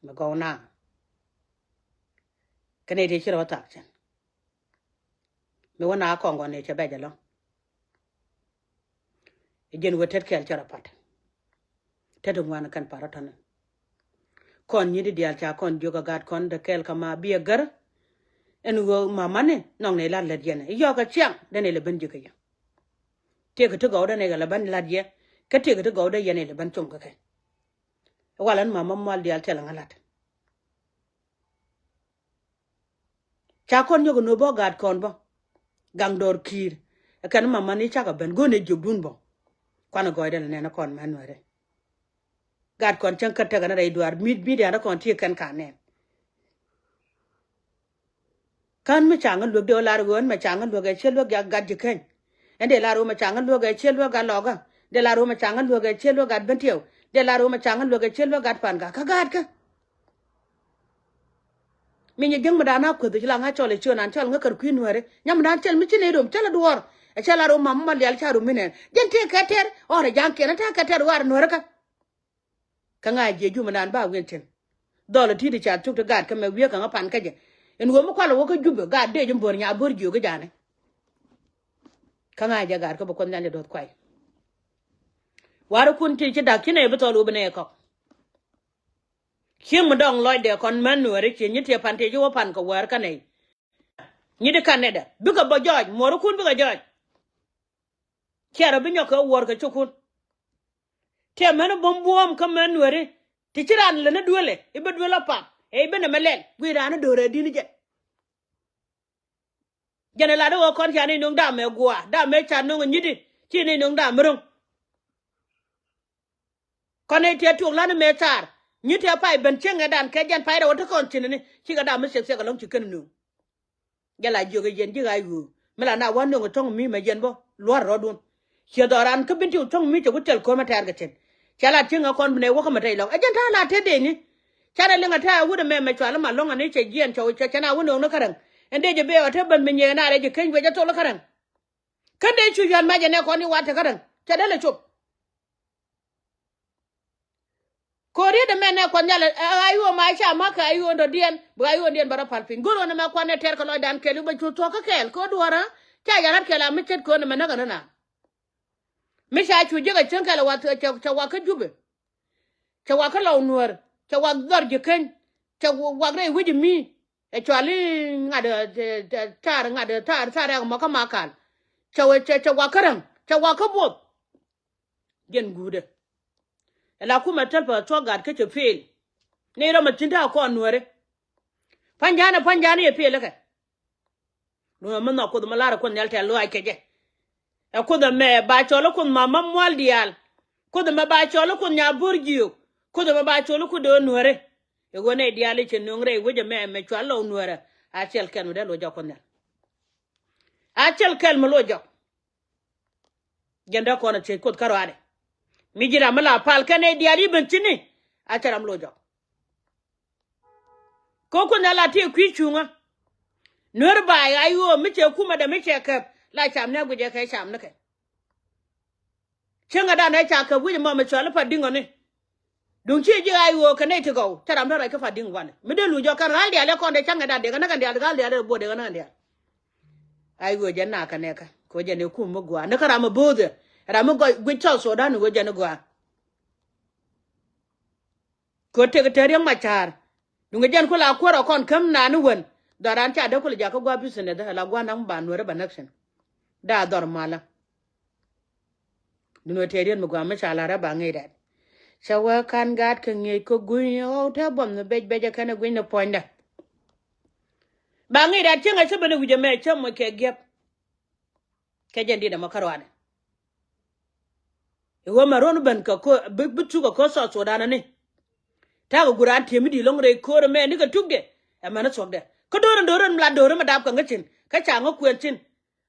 Mi gɔw na. Kä nɛy ti ci rɔ thak cɛn. Mi wä na kɔŋ gɔn ni cɛ bɛc ɛlɔ̱ŋ. Ɛ jɛn wä tet kɛɛl cɛ rɔ pat. Tet ŋuan kɛn parɔ tɔni. Kɔn nyi di diaal ca kɔn jiök ɛ gat kɔn de kɛɛl kä ma bi ɛ gär. Ɛn ɣöö mamani nɔŋ ni lat lät yɛn ɛ yɔk ɛ ciaŋ den ilɛ ben ji̱ kä yɛ. Tiek kä ti gɔw den ilɛ ben lat yɛ. Kä tiek kä ti gɔw den yɛn ilɛ ben com kä kɛ. Walɛ ni mama mual diaal thilɛ ŋa lat. Ca kɔn nyɔk ɛ nöp bä gat kɔn bä. Gaŋ dɔɔr ki̱i̱r ɛ kɛn mama ni cakɛ ben go̱o̱n ɛ jiökdun bä. Kuanɛ gɔɔydɛ lɛ nɛn ɛ kɔn mɛ nuɛrɛ. Gat kɔn cäŋ kä tekɛ ni rɛy duaar mi mi diaal ɛ kɔn ti kɛn ka nɛn. Kän mi ca ŋä luek dee lar ɣöö ɛn mɛ ca ŋä luek ɛ ciɛ luek gat ji̱ keny. Ɛn dee lar ɣöö mɛ ca ŋä luek ɛ ciɛ luek gat lɔkä. Dee lar ɣöö mɛ ca ŋä luek ɛ ciɛ luek gat Bentiu. Dee lar ɣöö mɛ ca ŋä luek ɛ ciɛ luek gat Panga kä gat kä. Mi nyɛ jiäŋ mi daan a kueth ci la ŋa cɔl ɛ ciö nan cɔl ŋä kär kui̱ nuääri nyam mi daan cɛl mi ci nɛy rom cɛl ɛ duɔɔr. Ɛ cɛl a rom mam ma lial ca rom mi nɛn jiɛn tëë kɛ tɛr ɣɔr ɛ ja̱a̱ŋ kiɛn ɛ ta̱a̱ kɛ tɛr ɣɔr ɛ nuääri kä. Kä ŋa̱c jiɛ jumɛ naan ba wi̱n tin. Dhɔl ɛ ti̱t i̱ ca thuk ti gaat kä mɛ wiee kä ŋä pan kä jɛ. In ɣöö mi kual ɛ wä kä Jubɛ gaat dee ji̱ bo̱r nya bo̱r jiök i̱ ja̱a̱ni. Kä ŋa̱c jɛ gaat kä bi Kuoth Nhial jɛ duɔth kuay. Warikun ti ci da̱k ci nɛy bi thɔl ɣöö bi nɛy kɔk. Cieŋ mi dɔ̱ŋ lɔcdɛ kɔn män nuääri ci nyi tiɛ pan ti ci wä pan kɛ wäär kä nɛy. Nyi di kan nɛdɛ bikɛ bä jɔɔc muɔrikun bikɛ jɔɔc. Ciɛ rɔ bi nyɔk kɛ wuɔr kɛ cukun. Tiɛ mɛn buɔ̱m buɔ̱ɔ̱m kä mɛn nuɛri ti ci raan lɛ ni duelɛ i̱ bi duelɛ pam ɛ i̱ bi nɛmɛ lɛl guic raan ni do̱rɛ di̱n jɛn. Jɛn ɛ lat i̱ ɣöö kɔn ca ni no̱ŋ dam ɛ gua̱a̱ dam ɛ ca no̱ŋ ɛ nyit i̱ ci ni no̱ŋ dam mi ro̱ŋ. Kɔn i̱ tiɛ tuɔk la̱t ni mëë thaar nyi tiɛ pay ben cieŋ ɛ dan kɛ jɛn pay rɛw ɛ te kɔn cin ni cikɛ dam mi thiɛk thiɛk ɛlɔ̱ŋ ci kɛn no̱ŋ. Jɛ la jiök ɛ yɛn ji̱ ɣaac ɣöö mi la na wä no̱ŋ ɛ thɔ̱ŋ mi mɛ yɛn bä lua̱r rɔ̱dun. Ciɛ dhɔran kä bin ti wä thɔ̱ŋ mi cɛ ku thil ko̱mɛ tɛɛr kɛ thi̱n. Cɛ la tieŋ ɛ kɔn bi nɛ wäkä mɛ tɛc lɔ̱ŋ ɛ jɛn ta̱a̱ la te deni. Canɛ liŋ ɛ ta̱a̱ wut ɛmɛ mɛ cɔal i̱ ma lɔ̱ŋ ɛn i̱ cɛ jiɛɛn cɛ wä cɛ cɛ na wä no̱ŋ ni käräŋ. Ɛn dee jɛ bee ɔ te ben mi nyiëë na rɛc jɛ keny wec ɛ thol i̱ käräŋ. Kän dee cu yɔ̱a̱n mac ɛ nɛ kɔn i̱ wat te käräŋ cɛ dee lɛ cop. Ko̱riet ɛmɛ nɛ Kuɔth Nhial ɛ ɣa̱c ɣöö ma ca ma̱k kɛ ɣa̱c ɣöö dɔ̱diɛn bi ɣa̱c ɣöö diɛn bɛ rɔ pal piny go̱r ɣöö nɛ mɛ kuan ɛ tɛr kɛ lɔcdan kɛɛl i̱ bɛ cu thuɔ̱k kä kɛɛl kɛ ɣöö duɔ̱ɔ̱rä. Ca yɛn rat kɛɛl a mi ce̱t kɛ ɣöö nɛ mɛ näk ɣän ɣän a. Mi ca cu jiäk ɛ cäŋ kɛɛl ɛ wath cɛ wak kä Jubɛ. Cɛ wak kä Lɔw Nuäär cɛ wak dhɔr ji̱ keny. Cɛ wak rɛy wec mi ɛ cɔal i̱ ŋa̱t ɛ ta̱a̱r ŋa̱t ɛ ta̱a̱r ta̱a̱r rɛk mɔ kä Makal. Cɛ wak kä Räŋ cɛ wak kä Buɔth. Jɛn guutdɛ Ɛ la kumɛ tɛl pɛ thuɔ̱k gat kä cɛ pil. Ni rɔmɛ thi̱n ta̱a̱ kɔn nuääri. Pa̱ny ja̱a̱n ɛ pa̱ny ja̱a̱n i̱ ɛ pil ikɛ. Duŋ ɛ mi nhɔk Kuoth mi lar ɛ Kuoth Nhial tɛ̈th lɔaac kɛ jɛ. Ɛ Kuoth ɛmɛ ba cɔl i̱ Kuoth mama mual diaal. Kuoth ɛmɛ ba cɔl i̱ Kuoth nya bo̱r jiök. Kuoth ɛmɛ ba cɔl i̱ Kuoth do̱r nuääri. Ɛ ɣöö nɛy diaal i̱ cɛ nöŋ rɛy wec ɛmɛ ɛmɛ cɔal lɔw nuäärä. A thil kɛl mi dee loc jɔk Kuoth Nhial. A thil kɛl mi loc jɔk. Jɛn dee kɔn a thiec Kuoth kärɔaadɛ. Mi ji̱ ram mi la pal kɛn nɛy diaal i̱ ben thi̱n i̱ a thil ram loc jɔk. Kä Kuoth Nhial a tëë kui̱ cuŋä. Nuäär ba̱a̱y a ɣöö mi cɛ kumɛ dee mi cɛ käp la cam ni a guic ɛ kɛ cam ni kɛ. Cäŋɛ dan ɛ ca käp wi̱c ɛmɔ mi cɔal i̱ Padiŋ ɔni. Duŋ ci ji̱ a ɣöö kɛ nɛy ti gɔw cä ram te ruac kä Padiŋ wanɛ mi dee luc jɔk kɛn ɣa̱l diaal ɛ kɔn dee cäŋɛ dan dee kɛ näk kɛn diaal ɣa̱l diaal ɛ buɔt dee kɛ näk kɛn diaal. A ɣöö jɛn na kɛ nɛɛkä kɛ ɣöö jɛn ɛ kum mi gua̱a̱ ni kä ram mi bo̱o̱thɛ ram mi gɔc guic South Sudan ɣöö jɛn ɛ gua̱a̱. Kɛ ɣöö tëk tɛ̈ Riek Macar. Duŋ ɛ jɛn ku la kuäär ɛ kɔn käm naan ni wän. Dhɔran ca dee ku la jakä gua̱a̱ business dee la gua̱a̱ naŋ ba nuäärä ba näk cin. Daa dhɔr malä. Duŋ ɛ tëë riet mi gua̱a̱ mi ca la̱r ɛ ba ŋi̱i̱c dɛt. Cɛ wee ka̱n gaat kɛ ŋi̱i̱c kä gui̱ny ɣɔw te buɔth mi bec bec ɛ kɛn ɛ gui̱ny ni puɔ̱nydɛ. Ba ŋi̱i̱c dɛt cieŋ ɛ cä ben ɛ wi̱c ɛmɛ cä moc kɛ giɛp. Kɛ jɛn dit ɛmɔ kärɔaadɛ. I̱ ɣöö mɛ ruɔ̱n ben kɛ ko̱r bi, bi tuk kɛ ko̱r South Sudan ni. Ta̱a̱ kɛ guur an ti̱em i̱ di̱i̱t lo̱ŋ rɛy ko̱r ɛmɛ ni kɛ tukdɛ. Ɛmɛn i̱ thuɔ̱kdɛ kä do̱r in do̱r in la do̱r in mɛ dap kɛ ŋäc cin kä ca ŋä kuɛɛth cin.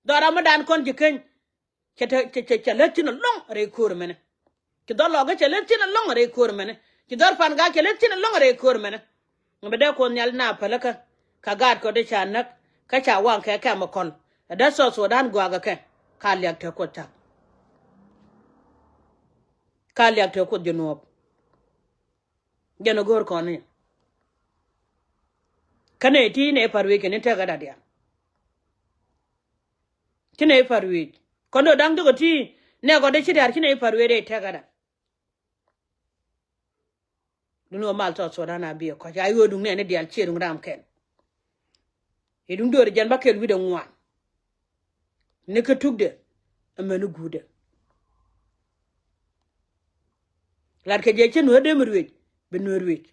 Dhɔra mi dan kɔn ji̱ keny. Cɛ te cɛ cɛ cɛ lät cin ɛlɔ̱ŋ rɛy ko̱r ɛmɛnɛ. Ci dhɔr lɔkä cɛ lät cin ɛlɔ̱ŋ rɛy ko̱r ɛmɛnɛ. Ci dhɔr pan gaa cɛ lät cin ɛlɔ̱ŋ rɛy ko̱r ɛmɛnɛ. Ŋä bɛ dee Kuoth Nhial na päläkä. Kä gaat kɔ dee ca näk kä ca waŋ kɛ kɛm ɛ kɔl. Ɛ dee South Sudan gɔaa kɛ kɛ. Ka liak te Kuoth cak. Ka liak te Kuoth ji̱ nuɔɔp. Jɛn ɛ go̱o̱r kɔn ni. Kä nɛ ti nɛ pa̱r wi̱i̱ kɛ ni tɛk ɛ dat diaal. Ci nɛ pa̱r wi̱i̱ kɔn do̱ da̱ŋ jɔk ɛ ti nɛ kɔ dee ci diaal ci nɛ pa̱r wi̱i̱ dee tɛk ɛ dat. Duŋni ɣöö mal South Sudan a biɛ kɔc a ɣöö duŋ nɛɛni diaal ciɛ duŋ ram kɛn. I̱ duŋ döör jɛn bä kɛl wi̱cdɛ ŋuan. Ni kä tukdɛ. Amäni guutdɛ. Lat kɛ jɛ cä nuäär dee mi ruëëc bi nuäär ruëëc.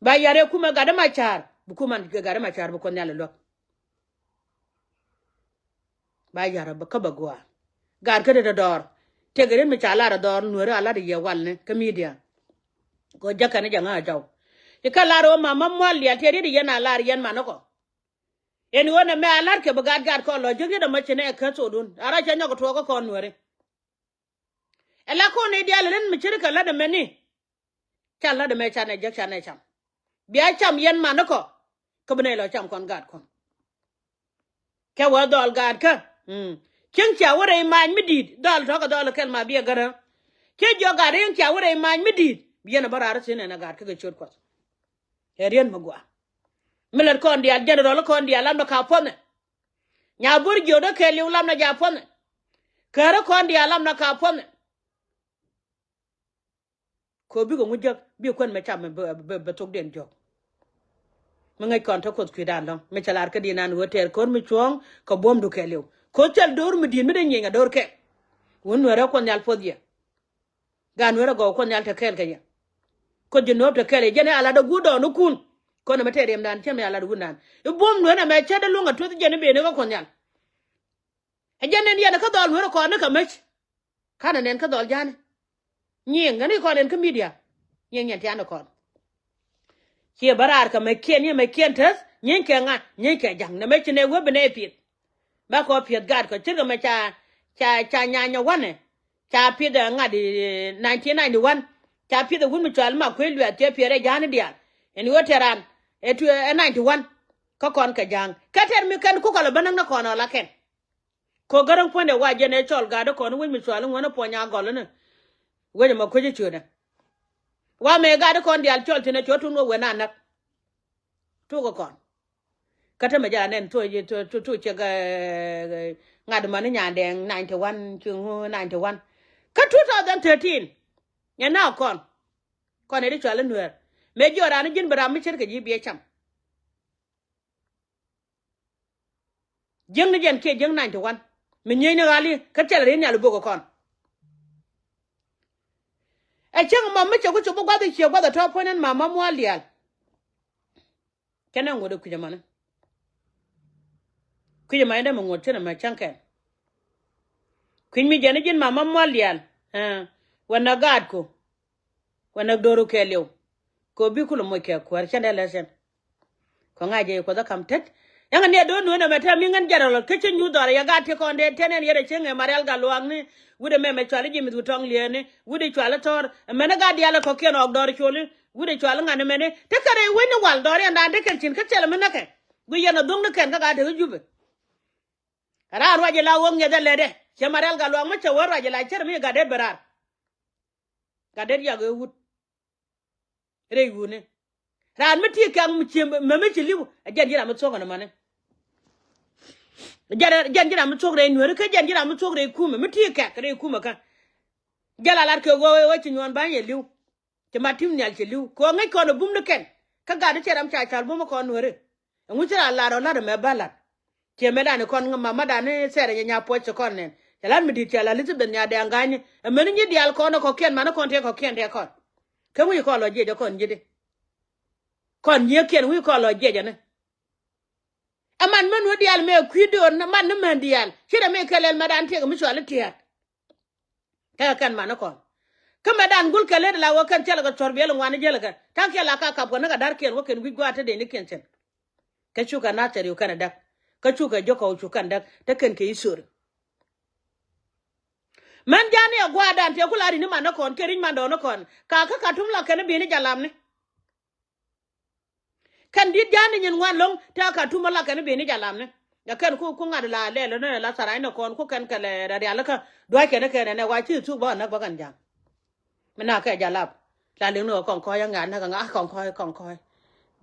Ba yar ɛ kumɛ gat dämacaar bi kumɛ gat dämacaar bi Kuoth Nhial ɛ luäk. Ba yar kä bɛ gɔaa. Gaat kä te dɔɔr tëkɛ rin mi ca lar ɛ dhɔr nuääri a lat ɛ yɛ walni kä midia. Kɛ ɣöö jäkɛn ni jɛ ŋa̱ a jɔw. I̱ kä lar ɣöö mama mual diaal tëë riet i̱ yɛn a lar yɛn manikɔ. Ɛn ɣöö nɛmɛ a lar kɛ bi gaat gaat kɔn lɔ jiäk riet ɛmɔ ci nɛ ɛ kä thokdun a rac cɛ nyɔk ɛ tuɔɔk kä kɔn nuääri. Ɛ la kɔn ni diaal rin mi ce̱tkɛ la̱t ɛmɛni. Can la̱t ɛmɛ canɛ jek canɛ cam. Bia cam yɛn manikɔ. Kä bi nɛy lɔ cam kɔn gaatkɔn. Kɛ wä dhɔl gaatkä. Cieŋ cia wä rɛy mac mi di̱i̱t dhɔl tɔ̱kɛ dhɔl kɛl ma biɛ gärä. Ciɛ jiɔk gaat riɛŋ cia wä rɛy mac mi di̱i̱t bi yɛn ɛ bä raar thi̱n ɛn ɛ gaatkä kɛ ciöt Kuɔth. Ɛ riɛn mi gɔaa. Mi lät kɔn diaal jɛn rɔl kɔn diaal lamdɛ ka puɔ̱nɛ. Nya bo̱r jiökdä kɛɛliw lamdɛ ja puɔ̱nɛ. Käärä kɔn diaal lamdɛ ka puɔ̱nɛ. Kɛ ɣöö bikɛ ŋu jäk bi kuän mɛ cam mɛ bɛ thokdiɛn jɔk. Mi ŋäc kɔn te Kuoth kui̱dan lɔ̱ŋ mi cɛ lar kä di̱i̱n an ɣöö tɛɛr ko̱r mi cuɔ̱ɔ̱ŋ kɛ buɔ̱mdu kɛɛliw. Ko̱r thil do̱r mi di̱i̱t mi dee nyieny a do̱r kɛl. Wun nuɛrɛ Kuoth Nhial puɔth yɛ. Gaat nuɛrɛ gɔw Kuoth Nhial te kɛɛl kɛ yɛ. Kuoth ji̱ nuɔ̱ɔ̱p te kɛɛl yɛ jɛn ɛ ala dee guut dɔɔn ni kun. Kɔn ɛmɛ tɛɛr yɛmdan cä mi ala dee wundan i̱ buɔ̱m nuɛrɛ mɛ cä dee luäŋ a tueth jɛn i̱ ben i̱ kä Kuoth Nhial. Ɛ jɛn nɛn yɛn kä dhɔl nuɛrɛ kɔn ni kɛ mec. Ka̱n ɛ nɛn kä dhɔl ja̱a̱ni. Nyiŋ ŋäni kɔn ɛn kä midia. Nyiŋ nyɛn tiani kɔn. Ciɛ bä raar kɛ mec kiɛn yɛ mec kiɛn täth nyieny kɛ ŋa nyieny kɛ ja̱ŋ nɛ mec ci nɛ wee bi nɛ pieth. Bä kɔ pieth gaat kɔ ce̱tkɛ mɛ ca ca ca nyanyɛ wanɛ. Ca pieth ɛ ŋa̱t i̱ nineteen ninety one. Ca pieth ɛ wun mi cual ma kuec luɛth ciɛ pieth ɛ ja̱a̱ni diaal. Ɛn ɣöö tɛran ɛ tu ɛ ninety one. Kä kɔn kɛ ja̱a̱ŋ kɛ tɛr mi kɛn kukɔl ɛ bä näk ni kɔn ɔ la kɛn. Kɔ gäräŋ puɔ̱nydɛ wa jɛn ɛ cɔl gat dee kɔn wec mi cual i̱ ŋuän i̱ puɔ̱ny a gɔl i̱ni. Wec ɛmɔ kuec i̱ ciötdɛ. Wa mëë gat dee kɔn diaal cɔl thi̱n ɛ cuɔ̱t tun wä wen a näk. Tukä kɔn. Kä te mɛ jɛ anɛn thu, thu, thu, thu ciɛ ŋa̱t mani nyandɛɛŋ ninety one ci ŋu ninety one. Kä two thousand thirteen. Nyɛ na kɔn. Kɔn ɛ di cual i̱ nueer. Mëë jiɔt raan i̱ ji̱n bi ram mi ce̱tkɛ ji̱ biɛ cam. Jiäkni jɛn kiɛ jiäk ninety one. Mi nyiecni ɣali kä thilɛ ri̱n nhial i̱ bok ɛ kɔn. Ɛ cäŋ mɔm mi cɛ ku cop bi gua̱th i̱ ciɛ gua̱th ɛ tɔ̱ puɔ̱ny ɛn mama mual diaal. Kɛn ɛ ŋuɔ̱t ɛ kui̱c ɛmɔni. Kui̱c ɛmɔ in dee mi ŋuɔ̱t cin ɛmɛ cäŋ kɛn. Kui̱c mi jɛn i̱ ji̱n mama mual diaal. Ɛ, wä näk gaatku. Wä näk do̱ru kɛɛliw. Kɛ ɣöö bi kulɛ moc kɛ kuäär cɛn dee lɛs cɛn. Kɔŋ a jɛ kuɔth ɛ kam tet. Yaŋ ni a do̱r nue̱n ɛmɛ tɛm mi ŋän jɛrɛl kä ci nyuuth dhɔr yɛ gaat ti kɔn dee tɛn ɛn yɛt ɛ cieŋ ɛ Marial Gat Luaŋni. Wut ɛmɛ mɛ cual i̱ Ji̱mith Wut Tɔŋ Liɛɛni. Wut i̱ cual i̱ Thɔr. Ɛmɛn i̱ gaat diaal ɛ kɔ̱kiɛn ɣɔɔk dɔr coli. Wut i̱ cual i̱ ŋa̱n ɛmɛni. Te kɛn rɛy wec ni wal dhɔr yɛn da̱a̱n te kɛn cin kä thilɛ mi näkɛ. Guic yɛn ɛ dho̱ŋ ni kɛn kä gaat te kä Jubɛ. Raan ruac ila wä ŋiɛth ɛ lɛtdɛ. Cɛ Marial Gat Luaŋ mi cɛ wä ruac ila cär mi gat det bɛ raar. Gat det yak ɛ wut. Rɛy wuni. Raan mi ti kɛŋ mi cie mɛ mi ci li̱w. Ɛ jɛn ji̱ ram mi thuɔ̱k ɛn ɛmɔni. Jɛn, jɛn ji̱ ram mi thuɔ̱k rɛy nueeri kä jɛn ji̱ ram mi thuɔ̱k rɛy kumɛ mi ti kɛk rɛy kumɛ kä. Jɛ la lat kɛ ɣöö ɣöö ci nyuɔ̱ɔ̱n ba̱ny ɛ li̱w. Ci mat ti̱m nhial ci li̱w kɛ ɣöö ŋäc kɔn ɛ bum ni kɛn. Kä gat i̱ cɛ ram ca cal bum ɛ kɔn nueeri. Ɛŋu ci ran lar ɔ lat ɛmɛ bä lat. Ciɛ mɛtdan kɔn ŋä mamätdan ni Thɛɛrɛ nyɛ nya puɔc ci kɔn nɛn. Cɛ la̱t mi di̱t cɛ la Elizabeth Nyadeŋ Ga̱ny. Ɛmɛni nyiet diaal kɔn ɛ kɔ̱kiɛn man ni kɔn tëë kɔ̱kiɛn tëë kɔn. Kä wi̱i̱ kɔn lɔ jiɛc ɛ kɔn ji̱di. Kɔn nyiëëkiɛn wi̱i̱ kɔn lɔ jiɛc ɛni. Ɛ man män wä diaal mɛ kui̱ do̱r man ni män diaal. Ci rɛ mi kɛ lɛl mɛtdan tiɛk mi cual i̱ tiɛɛt. Tekɛ kɛn man ni kɔn. Kä mɛtdan gul kɛ lät la wä kɛn thilɛ kɛ cuɔ̱r biɛl ŋuan ni jiɛl kɛ ta̱ŋ kiɛ la ka kap kɛ ni kɛ da̱rkiɛn wä kɛn wi̱c gua̱a̱t te dee ni kiɛn thi̱n. Kä cukɛ nathɛr yu kɛn ɛ däk. Kä cukɛ jiök kɛ wä cu kɛn däk te kɛn kɛ i̱ thori. Mɛn ja̱a̱n ni ɛ gua̱a̱tdan tiɛ ku la ri̱n i̱ man ni kɔn kɛ ri̱c man dɔɔn ni kɔn ka kä Ka̱tum la kɛn i̱ bi̱i̱ni jalamni. Kɛn di̱t ja̱a̱n ni nyin ŋuan lo̱ŋ te a Ka̱tum ala kɛn i̱ bi̱i̱ni jalamni. Ɛ kɛn ku ku ŋa̱t la lɛl ni la tharac ni kɔn ku kɛn kɛ lɛ rialikä dua̱ckɛ ni kɛn ɛnɛ wa ci thuk bä näk bä kɛn ja̱a̱n. Mi na kɛ jalap la liŋ ni ɣä kɔŋ kɔ̱c ɛ ŋa̱t näk ɛ ŋa̱t kɔŋ kɔ̱c kɔŋ kɔ̱c.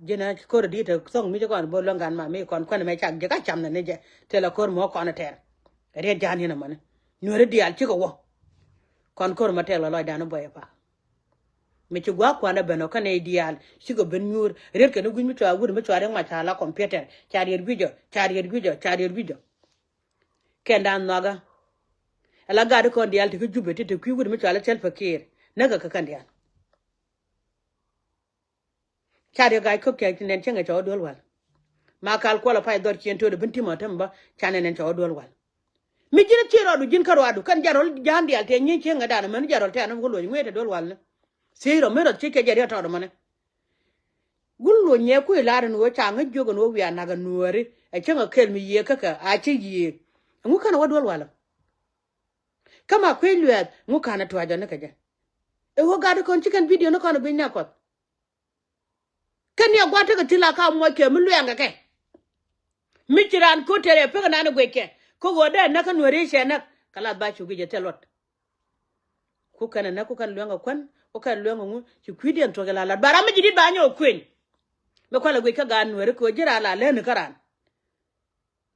Ji̱n ɛ ko̱r di̱t ɛ thoŋ mi ci kɔn bo̱o̱l luäŋ gan ma mi kɔn kuɛn mɛ cak ji̱ ka cam nɛ ni jɛ thilɛ ko̱r mɔ kɔn ɛ tɛr. Ɛ riet ja̱a̱n yɛn ɛmɔni nueeri diaal cikɛ wä. Kɔn ko̱r mɔ tɛk lɔ lɔcdan i̱ buɔyɛ pa̱a̱k. Mi ci gua̱a̱k kuanɛ ben ɔ kä nɛy diaal cikɛ ben nyuur riet kɛn i̱ gui̱c mi cua wut mi cua riɛk ma ca la kɔmpiuter ca riet gui̱c ɔ ca riet gui̱c ɔ ca riet gui̱c ɔ. Kɛn da̱a̱n nhɔakä. Ala gat i̱ kɔn diaal ti kä Jubɛ ti ti kui̱ wut mi cua la Salva Kiir näkɛ kä kɛn diaal. Ca riɛk ga̱a̱c ko̱k cɛ nɛn cäŋɛ cɛ wä duel wal. Ma kal kuɔl a pay dhɔr ciën to̱o̱dɛ ben ti̱mɔ tem bä ca nɛn nɛn cɛ wä duel wal. Mi ji̱n ci rɔɔdu ji̱n kä ruaadu kɛn jɛ rɔl ja̱a̱n diaal tɛ nyieny cieŋ ɛ dan mɛn jɛ rɔl tɛ anam kä luɔ̱ny ŋueetɛ duel wal ni. Thiec rɔ mi rɔ ci kɛ jɛ riɛt tɔɔdɛ mɔni. Gul luɔ̱ny nyɛ kui̱ la̱r ɛn ɣöö ca ŋäc jiök ɛn ɣöö wiaa nak ɛ nuääri ɛ cäŋ ɛ kɛl mi yiëë käkɛ a ci yiëë. Ɛŋu kɛn ɛ wä duel wal ɔ? Kä ma kui̱ luɛɛth ŋu ka̱n ɛ tua̱c ɔ ni kɛ jɛ. Ɛ ɣöö gat ɛ kɔn ci kɛn bidio ni kɔn ɛ gui̱ny nɛ kuɔth. Kɛn ni a gua̱t tekɛ ti la ka muɔc kɛ mi luɛɛŋkɛ kɛ. Mi ci raan ko̱t tɛrɛ pek nan guic kɛ kä ɣöö dee näk kä nuääri cɛ näk kɛ lath ba cu guic ɛ thil luɔt. Ku kɛn ɛ näk ku kɛn luɛŋkɛ kuän ku kɛn luɛŋkɛ ŋu ci kui̱diɛn thuɔ̱k jɛ la lat ba ram mi ji̱ di̱t ba nyɔk kueny. Mi kualɛ guic kä gaat nuääri kɛ ɣöö ji̱ raan la lɛn kä raan.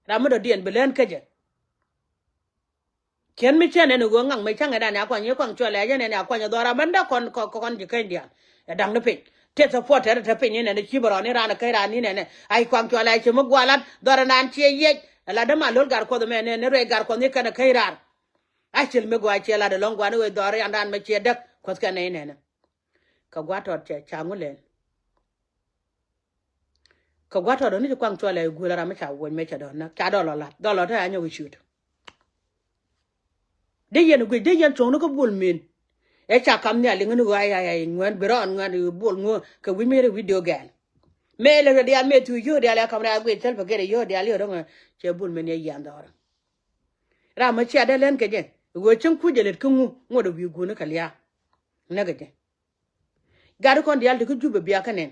Ram mi dɔ̱diɛn bi lɛn kä jɛ. Kiɛn mi cɛ nɛn i̱ ɣöö ŋaŋ mi cäŋ ɛ dan ya kuany i̱ kuaŋ cuɔl ɛ jɛ nɛn ya kuany ɛ dhɔra bändä kɔn kɔn kɔn ji̱ keny diaal. Ɛ da̱ŋ ni piny tëë support tɛr ɛ te piny ni nɛn i̱ ci bä rɔɔni raan ɛ keny raan ni nɛn ɛ ay kuaŋ cuɔl ɛ ci mi gualat dhɔra naan ciɛ yiec. Ɛ la däma lo̱l gar kuɔth ɛmɛ nɛn i̱ ruɛc gar kuɔth ni kɛn ɛ keny raan. A cil mi gua ciɛ lat ɛlɔ̱ŋ guani wec dhɔr yan raan mɛ ciɛ däk kuɔth kɛn nɛy nɛn ɛ. Kɛ gua̱a̱t tɔt cɛ ca ŋu lɛn. Kɛ gua̱a̱t tɔt dɔ̱ni ci kuaŋ cuɔlɛ i̱ guul ram mi ca wuɔ̱ny mëë cɛ dɔ̱n näk ca dɔl ɔ la̱t dɔl ɔ te a nyɔk i̱ ciöt. Dee yɛn i̱ guic dee yɛn cuɔ̱ŋni kä buɔl men. Ɛ ca kam nhial iŋä ni ɣɔ̱a̱c ɣa̱c ɣa̱c ŋuɛ̈n bi rɔɔn ŋuɛ̈n i̱ buɔl ŋuɔ̱ kɛ wi̱c mëë rɛ wi̱c diök gɛ̈ɛ̈l. Mëë lɛ rɛ diaal mëë thuc yio̱o̱ diaal ɛ kam rɛ a guic thäl pɛ gɛr i̱ yio̱o̱ diaal i̱ rɔ̱ŋ ɛ cɛ buɔl men yɛ yian dhɔrä. Ram mi cia dee lɛn kɛ jɛ i̱ ɣöö cäŋ kuc jɛ lät kä ŋu ŋuɔ̱t ɛ wi̱i̱ guuni kɛ lia̱a̱. Näk kɛ jɛ. Gat kɔn diaal ti kä Jubɛ bia kä nɛn.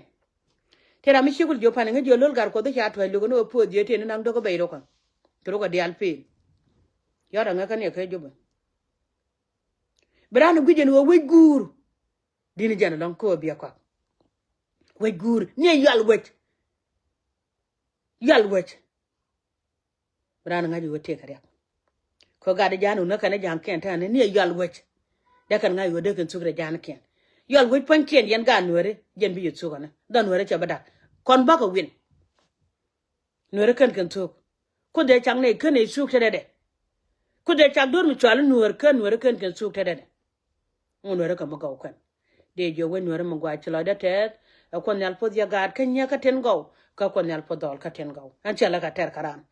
Ti ram mi ciek wul jiök pan ŋäc jiök lo̱l gat kuɔth i̱ ca tua̱c lo̱k ni wä puɔth jiɛ ti ni naŋ dɔ̱k kä bɛc rokɛ. Ti rokɛ diaal peel. Yɔt aŋäk kä ni ɛ kä Jubɛ. Bi raan i̱ guic ɛn ɣöö wec guur. Di̱n jɛn ɛlɔ̱ŋ kä ɣöö bia kɔak. Wec guur ni ɛ yual wec. Yual wec. Bi raan ŋa̱c i̱ ɣöö tëëkɛ riɛk. Kɛ gat i̱ ja̱a̱n wun ŋäkɛn i̱ ja̱a̱ŋkiɛn tɛ̈ɛ̈ni ni ɛ yual wec. Dee kɛn ŋa̱c i̱ ɣöö dee kɛn thuk rɛ ja̱a̱nkiɛn. Yual wec pua̱nykiɛn yɛn gaat nuääri jɛn bi yɛ thuk ɛnɛ dhɔn nuääri cɛ bi dak. Kɔn bakɛ win. Nuääri kɛn kɛn thuk. Ku dhɛ cak nɛy kän nɛy thuk tetdɛ. Ku dhɛ cak do̱r mi cual i̱ nuäär kän nuääri kɛn kɛn thuk tetdɛ. Ŋun nuääri kɛ mi gɔw kɛn. Dee jiök wec Nuääri mi gɔaa ci lɔcdä tɛth. Ɛ Kuɔth Nhial puɔth yɛ gaat kä nyiäk kä tin gɔw, kä Kuɔth Nhial puɔth dhɔl kä tin gɔw. Ɛn cɛ lɛ kɛ tɛr kɛ ram.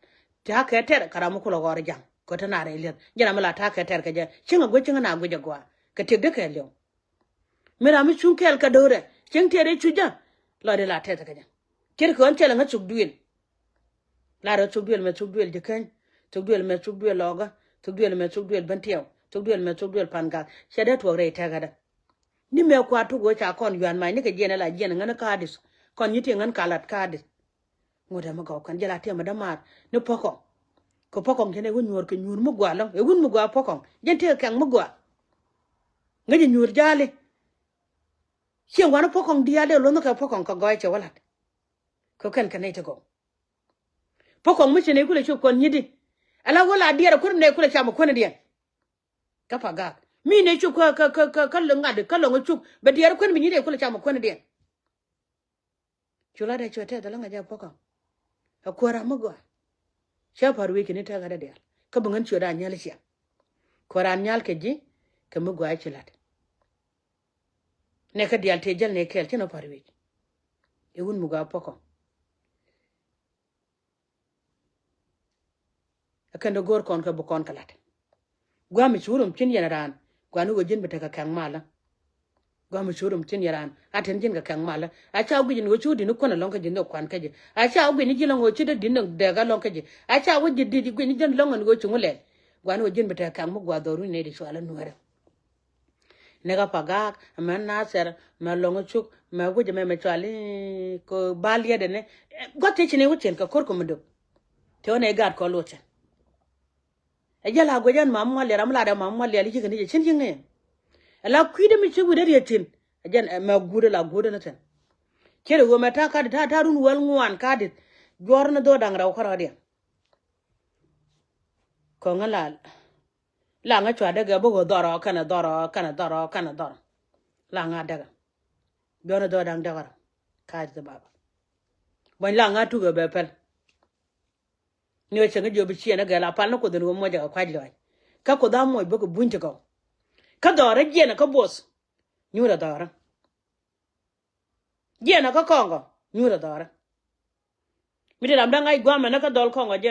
Te a kɛ tɛr kɛ ram mi kulɛ ɣɔr ja̱ŋ kɛ te na rɛy li̱eth. Jɛn ram mi la ta̱a̱ kɛ tɛr kɛ jɛ cieŋ a guic cieŋ na guic a gɔaa. Kɛ tëkdä kɛɛliw. Mi ram mi cuŋ kɛɛl kɛ do̱rɛ cieŋ tɛr i̱ cu jɛ. Lɔcdɛ la tɛth kɛ jɛ. Ce̱tkɛ ɣän cɛ lɛ ŋä thuk duëël. La rɔ thuk duëël mɛ thuk duëël Jikäny. Thuk duëël mɛ thuk duëël Lɔkä. Thuk duëël mɛ thuk duëël Bentiɛw. Thuk duëël mɛ thuk duëël Pangak. Cɛ dee tuɔɔk rɛy tɛkädä. Ni mɛ kua tuk ɣöö ca kɔn yuan mac ni kɛ jiɛn ala jiɛn ŋän ka̱a̱dith. Kɔn nyi ti ŋän kalat ka̱a̱dith. Ŋut ɛmɛ gɔw kɛn jɛ la tiɛmɛ dämaar ni Pɔkɔŋ. Kɛ Pɔkɔŋ cɛ nɛ wä nyuɔ̱ɔ̱r kɛ nyuur mi gɔaa lɔ̱ŋ. Ɛ wun mi gɔaa Pɔkɔŋ. Jɛn tëë kɛŋ mi gɔaa. Ŋäc ɛ nyuur ja̱a̱li. Cieŋ wanɛ Pɔkɔŋ diaal dee luɔ̱nh kɛ Pɔkɔŋ kɛ gɔɔy cɛ wä la̱t. Kɛ kɛn kɛ nɛy ti gɔw. Pɔkɔŋ mi ci nɛy kulɛ cop kɔn nyitdi. Ala wä la diɛɛr ɛ kuäär mi nɛy kulɛ cam ɛ kuäär ni diɛn. Kä Pagak mi nɛy cop kä kä kä kä kä lɔŋ ŋa̱t kä lɔŋ ɛ cop bɛ diɛɛr ɛ kuäär mi nyitdi ɛ kulɛ cam ɛ kuäär ni diɛn. Cu lat ɛ cuɛ tɛth ala ŋa̱c ɛ Pɔkɔŋ. Ɛ kuäär ram mi gɔaa. Cä pa̱r wi̱i̱ kɛ ni tɛk ɣädɛ diaal kä bi ŋän ciöt a nyal ciaŋ. Kuäär an nyal kɛ ji̱ kɛ mi gɔaa ci la̱t. Nɛ kä diaal tëë jäl nɛ kɛɛl cä nɔ pa̱r wi̱i̱. I̱ wun mi gɔaa Pɔkɔŋ. Ɛ kɛn dee go̱o̱r kɔn kɛ bi kɔn kɛ la̱t. Gua̱a̱m mi curum cin yɛn raan gua̱a̱ni ɣöö ji̱n bi tekɛ kɛŋ malä. Gua̱a̱m mi curum cin yɛn raan a ten ji̱n kɛ kɛŋ malä. A ca guic ni ɣöö cu di̱n ni kuän alɔŋ kä ji̱ ni kuan kä ji̱. A ca guic ni ji̱ lɔŋ ɣöö ci dee di̱n ni dɛɛk alɔŋ kä ji̱. A ca guic ji̱ di̱n ni ji̱n lɔŋ ɛn ɣöö cuŋ lɛl. Gua̱a̱ni ɣöö ji̱n bi tekɛ kɛŋ mi gua̱a̱ dhɔr wi̱n nɛy ti cual i̱ Nuäärä. Ni kä Pagak mɛ Nathɛr mɛ Lɔŋ Cuk mɛ wi̱c mɛ mɛ cual i̱ kɛ bal yɛt ɛnɛ. Gua̱th ti ci ni wi̱c cin kɛ ko̱r kɛ mi dök. Te wä nɛy gaat kɔ luɔt cin. Ɛ jɛ la guic ɛn mam mual yɛl ram la dɛ mam mual yɛl i̱ ci kɛ ni jɛ cin ci ŋee. Ɛ la kui̱dɛ mi ci wi̱dɛ riet thi̱n. Ɛ jɛn ɛ mɛ guut ɛ la guut ɛn thi̱n. Ci ri ɣöö mɛ ta̱a̱ ka̱dit ta̱a̱ ta̱a̱ run wäl ŋuan ka̱dit. Juɔ̱ɔ̱r ni dho̱o̱r da̱ŋ rɛw kärɔ̱diɛn. Kɔŋä la la ŋä cua däkɛ bä ɣöö dhɔrɔ kɛnɛ dhɔrɔ kɛnɛ dhɔrɔ kɛnɛ dhɔrɔ. La ŋä däkɛ. Juɔ̱ɔ̱r ni dho̱o̱r da̱ŋ däkɛ rɔ. Ka̱dit baba. Buɔ̱ny la ŋä tukɛ bɛ päl. Ni ɣöö cäŋ jiök bi ciɛɛn ɛ gɛl a pal ni Kuoth in ɣöö muɔcɛ kɛ kua̱c lɔaac. Kä Kuoth a muɔc bä kɛ buny ti gɔw. Kä dhɔrä jiɛn kä buɔth. Nyuurɛ dhɔrä. Jiɛn kä kɔŋkɔ. Nyuurɛ dhɔrä. Mi ti ram da̱ŋ ŋa̱c gua̱a̱mɛ ni kä dhɔl kɔŋkɔ jɛ